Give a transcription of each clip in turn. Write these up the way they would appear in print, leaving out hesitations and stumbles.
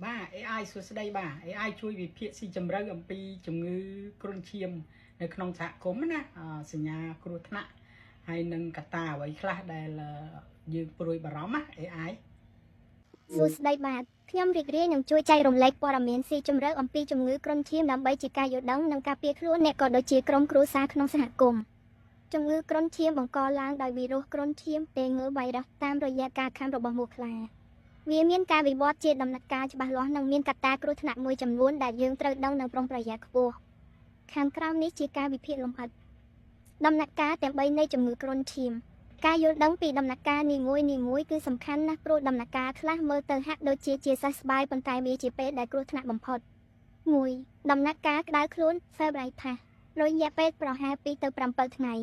បាទ AI សួស្តីបាទ AI ជួយវិភាគស៊ីជម្រៅអំពីជំងឺគ្រុនឈាមនៅក្នុងសហគមន៍ណាសញ្ញាគ្រោះថ្នាក់ហើយនឹងកត្តាអ្វីខ្លះដែលយើងព្រួយបារម្ភណា AI សួស្តីបាទខ្ញុំរីករាយនឹងជួយចែករំលែកព័ត៌មានស៊ីជម្រៅអំពីជំងឺគ្រុនឈាមដើម្បីជាការយល់ដឹងនិងការពារខ្លួនអ្នកក៏ដូចជាក្រុមគ្រួសារក្នុងសហគមន៍ជំងឺគ្រុនឈាមបង្កឡើងដោយវីរុសគ្រុនឈាមតេងើវីរុសតាមរយៈការខាំរបស់មូសខ្លាវាមានការវិវត្តជាដំណាក់កាលច្បាស់លាស់និងមានកត្តាគ្រោះថ្នាក់មួយចំនួនដែលយើងត្រូវដឹងនិងប្រុងប្រយ័ត្នខ្ពស់ខាងក្រោមនេះជាការវិភាគលម្អិតដំណាក់កាលទាំង3នៃជំងឺគ្រុនឈាមការយល់ដឹងពីដំណាក់កាលនីមួយៗគឺសំខាន់ណាស់ព្រោះដំណាក់កាលខ្លះមើលទៅហាក់ដូចជាជាសះស្បើយប៉ុន្តែវាជាពេលដែលគ្រោះថ្នាក់បំផុត1ដំណាក់កាលក្តៅខ្លួន Febrile phase រយៈពេលប្រហែល2ទៅ7ថ្ងៃ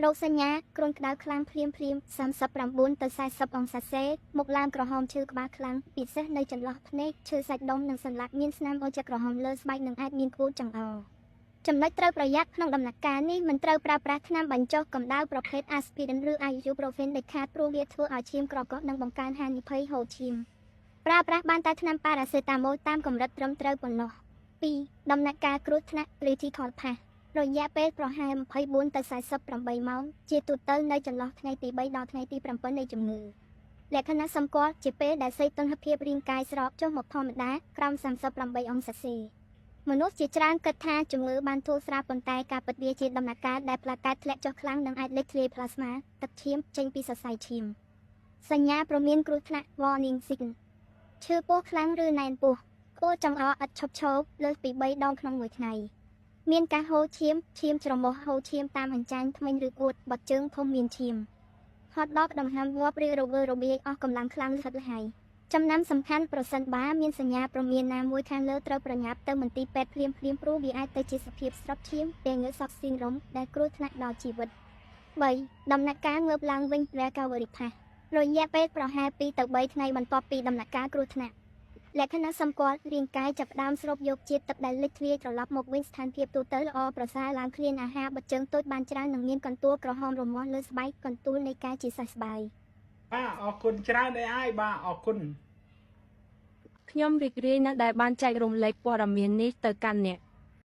រោគសញ្ញាគ្រុនក្តៅខ្លាំងភ្លាមភ្លាម39ទៅ40អង្សាសេមុខឡើងក្រហមឈឺក្បាលខ្លាំងពិសេសនៅចន្លោះភ្នែកឈឺសាច់ដុំនិងសន្លាក់មានស្នាមអូចក្រហមលើស្បែកនិងអាចមានក្បួតចង្អោរចំណុចត្រូវប្រយ័ត្នក្នុងដំណាក់កាលនេះមិនត្រូវប្រើប្រាស់ថ្នាំបញ្ចុះកម្ដៅប្រភេទ aspirin ឬ ibuprofen ដាច់ខាតព្រោះវាធ្វើឲ្យឈាមក្រកកនិងបង្កើនហានិភ័យហូរឈាមប្រើប្រាស់បានតែថ្នាំប៉ារ៉ាសេតាម៉ុលតាមកម្រិតត្រឹមត្រូវប៉ុណ្ណោះ2ដំណាក់កាលគ្រោះថ្នាក់ critical phase រយៈពេលប្រហែល24ទៅ48ម៉ោងជាទូទៅនៅចន្លោះថ្ងៃទី3ដល់ថ្ងៃទី7នៃជំងឺលក្ខណៈសម្គាល់ជាពេលដែលសីតុណ្ហភាពរាងកាយស្រកចុះមកធម្មតាក្រោម38អង្សាសេមនុស្សជាច្រើនគិតថាជំងឺបានធូរស្រាលប៉ុន្តែការពិតវាជាដំណាក់កាលដែលផ្លាកាតធ្លាក់ចុះខ្លាំងនិងអាចលេចធ្លាយផ្លាស្មាទឹកឈាមចេញពីសរសៃឈាមសញ្ញាព្រមានគ្រោះថ្នាក់ warning sign ឈឺពោះខ្លាំងឬណែនពោះក្អួតចង្អោរឥតឈប់ឈរលើសពី3ដងក្នុងមួយថ្ងៃមានការហូរឈាមឈាមច្រមុះហូរឈាមតាមអញ្ចាញធ្មេញឬអួតបត់ជើងធំមានឈាមហត់ដកដង្ហើមងាប់ឬរវើរវាយអស់កម្លាំងខ្លាំងលិតលហើយចំណាំសំខាន់ប្រសិនបើមានសញ្ញាព្រមានណាមួយខាងលើត្រូវប្រញាប់ទៅមន្ទីរពេទ្យភ្លាមភ្លាមព្រោះវាអាចទៅជាសភាពស្រុបឈាម Dengue Shock Syndrome ដែលគ្រោះថ្នាក់ដល់ជីវិត3ដំណាក់កាលងើបឡើងវិញ Recovery phase រយៈពេលប្រហែល2ទៅ3ថ្ងៃបន្ទាប់ពីដំណាក់កាលគ្រោះថ្នាក់លក្ខណៈសម្គាល់រាងកាយចាប់ផ្ដើមស្រូបយកជាតិទឹកដែលលេចធ្លាយត្រឡប់មកវិញស្ថានភាពទូទៅល្អប្រសើរឡើងឃ្លានអាហារបិទជើងតូចបានច្រើននិងមានកន្ទួលក្រហមរមាស់លើស្បែកកន្ទួលនៃការជាសះស្បើយ បាទអរគុណច្រើន AI បាទអរគុណ ខ្ញុំរីករាយណាស់ដែលបានចែករំលែកព័ត៌មាននេះទៅកាន់អ្នក។